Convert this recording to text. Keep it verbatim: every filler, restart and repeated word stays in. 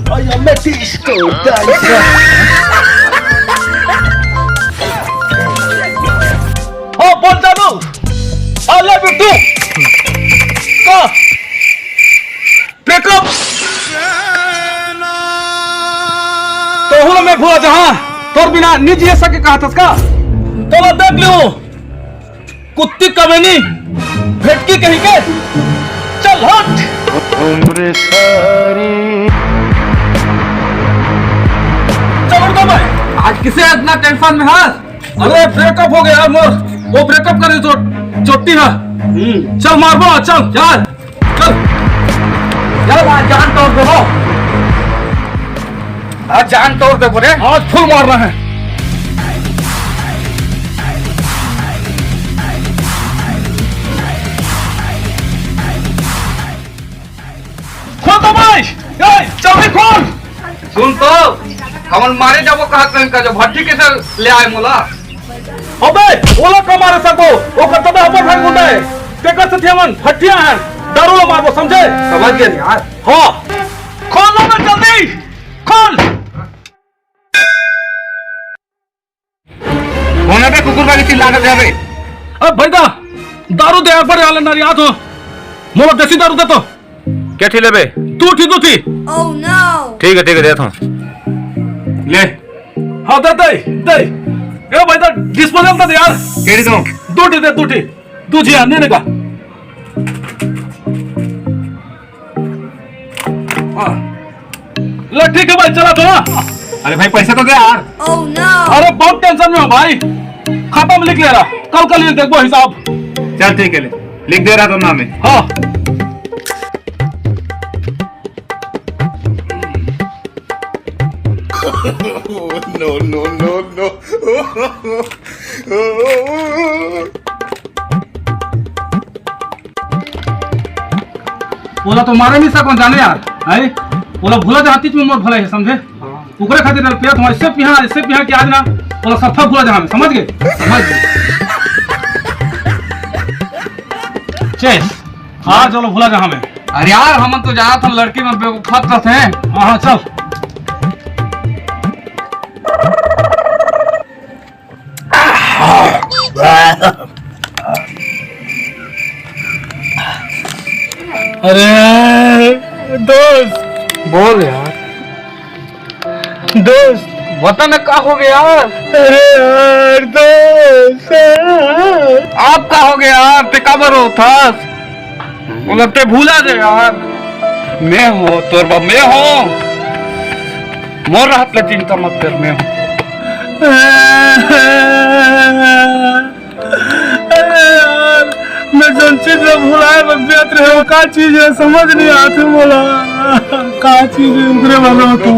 I am a disco dancer. हाँ, बोल जानू। हाँ, ले बिट्टू। का? ब्रेकअप। तो हूँ मैं भुला जहाँ, तोर बिना निजी ऐसा के कहा थस का? तोला देख लियो। कुत्ती कमीनी, भेटकी कहीं के। चल हट। उम्र सारी। चल उठ दो भाई। आज किसे इतना टेंशन में हस? अरे ब्रेकअप हो गया यार मोर। वो ब्रेकअप करे चोट, चोटी है। हम्म। चल मारबो, चल यार। चल। चल आज जान तोड़ देबो। आज जान तोड़ देबो रे। आज फुल मारना है। खोल तो भाई, ए, जल्दी खोल। सुन तो, हमन मारे जाबो कहत रहेन का, जो भट्टी कैसे ले आए मोला? अबे, ओला का मारे सको, ओकर तो हमर भाई गुंडा है। तेकर से हमन भट्टिया हैं, दारू ला मारबो, समझे? समझ गए यार। हाँ, खोल ना बे, जल्दी खोल। कौन है बे कुकुर वाली चिल्ला कर बे? अब भाई दा, दारू दे, एक बार आले नारी आ तो। मोला देसी दारू दे तो। क्या ठी लेबे? दू ठी, दू ठी। Oh no! ठीक है, ठीक है, देता हूँ। ले। हाँ, दे, दे, दे। ए भाई दा, डिस्पोजल तो दे यार। केड़ी दो? दू ठी दे, दू ठी। दू ठी, हाँ, नहीं लेगा। हाँ। ले ठीक है भाई, चला तो, हाँ। अरे भाई, पैसा तो दे यार। Oh no! अरे बहुत टेंशन में हूँ भाई, खाता में लिख ले रहा, कल कल ये देखबो हिसाब। चल ठीक है, ले लिख दे रहा तो नाम है। हाँ। No, no, no, no। ओला तो मारे नहीं सकन जाने यार, है? ओला भुला जहाँ तीच में मोर भला है, समझे? हाँ। ओकरे खातिर ना पिया, तुम ऐसे पिया, ऐसे पिया कि आज ना ओला सफा भुला जहाँ में, समझ गए? समझ गए। चेस, आज ओला भुला जहाँ में। अरे यार, हमन तो जानत हन लड़की मन बेवफा रथे। हाँ, हाँ, चल। अरे दोस्त, बोल यार। दोस्त, बता ना का हो गया? अरे यार दोस्त, आप का हो गया यार? ते काबर रो था? बोला ते भूला दे यार। मैं हो तोर बा, मैं हो। मोर रहत ला चिंता मत कर, मैं हो। अरे यार, मैं जौन चीज ला भुलाए बर बेत रहे, वो का चीज है, समझ नहीं आते मोला। का चीज है, उतरे वाला हो तू।